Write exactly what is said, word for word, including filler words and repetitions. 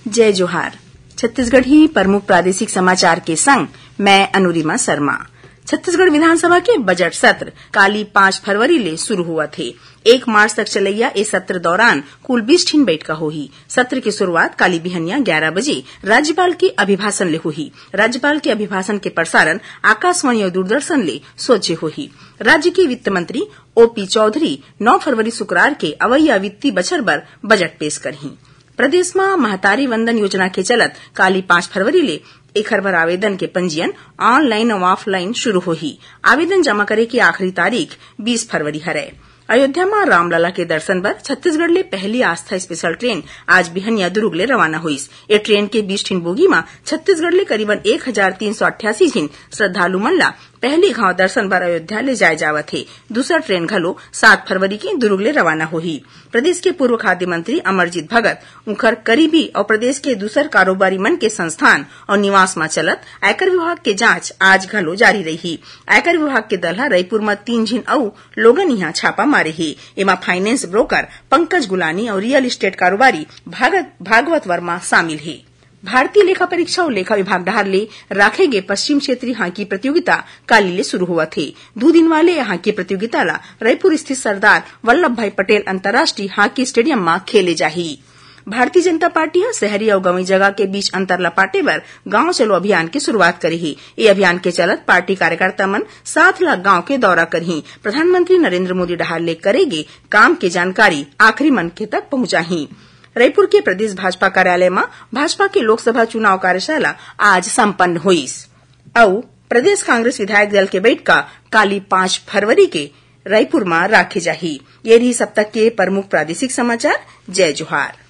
जय जोहार। छत्तीसगढ़ी प्रमुख प्रादेशिक समाचार के संग मैं अनुरिमा शर्मा। छत्तीसगढ़ विधानसभा के बजट सत्र काली पाँच फरवरी ले शुरू होवत हे। एक मार्च तक चलइया ए सत्र दौरान कुल बीस ठिन बइठका होही। सत्र के शुरुआत काली बिहनिया ग्यारह बजे राज्यपाल के अभिभाषण ले होही। राज्यपाल के अभिभाषण के प्रसारण आकाशवाणी अउ दूरदर्शन ले सोझे होही। राज्य के वित्त मंत्री ओपी चौधरी नौ फरवरी शुक्रवार के अवइया वित्तीय बछर बर बजट पेश करही। प्रदेश म महतारी वंदन योजना के चलत काली पाँच फरवरी ले एखर बर आवेदन के पंजीयन online अउ offline शुरू होही। आवेदन जमा करे के आखिरी तारीख बीस फरवरी हरय। अयोध्या म रामलला के दर्शन बर छत्तीसगढ़ ले पहली आस्था special train आज बिहनिया दुर्ग ले रवाना होइस। ए train के बीस ठिन बोगी म छत्तीसगढ़ ले करीबन एक हजार तीन सौ अट्ठासी झिन श्रद्धालु मन ला पहली घाव दर्शन बर अयोध्या ले जाए जावत हे। दूसर train घलो सात फरवरी के दुर्ग ले रवाना होही। प्रदेश के पूर्व खाद्य मंत्री अमरजीत भगत, उंखर करीबी अउ प्रदेश के दूसर कारोबारी मन के संस्थान अउ निवास म चलत आयकर विभाग के जांच आज घलो जारी रही। आयकर विभाग के दल ह रईपुर म तीन झिन अउ लोगन इहां छापा मारे हे। एमा finance broker पंकज गुलानी अउ real estate कारोबारी भागत-, भागवत वर्मा शामिल हे। भारतीय लेखा परीक्षा अउ लेखा विभाग डहार ले राखे गे पश्चिम क्षेत्रीय हॉकी प्रतियोगिता काली ले शुरू होवत हे। दू दिन वाले ए हॉकी प्रतियोगिता ला रईपुर स्थित सरदार वल्लभ भाई पटेल अंतर्राष्ट्रीय हॉकी स्टेडियम म खेले जाही। भारतीय जनता पार्टी ह शहरी अउ गंवई जगह के बीच अंतर ल पाटे बर गांव चलो अभियान के शुरुआत करे हे। ए अभियान के चलत पार्टी कार्यकर्ता मन सात लाख गांव के दौरा करही। प्रधानमंत्री नरेंद्र मोदी डहार ले करे गे काम के जानकारी आखिरी मनखे तक पहुंचाही। रईपुर के प्रदेश भाजपा कार्यालय म भाजपा के लोकसभा चुनाव कार्यशाला आज संपन्न होइस। अउ प्रदेश कांग्रेस विधायक दल के बइठका काली पाँच फरवरी के रईपुर म राखे जाही। ये रही अब तक के प्रमुख प्रादेशिक समाचार। जय जोहार।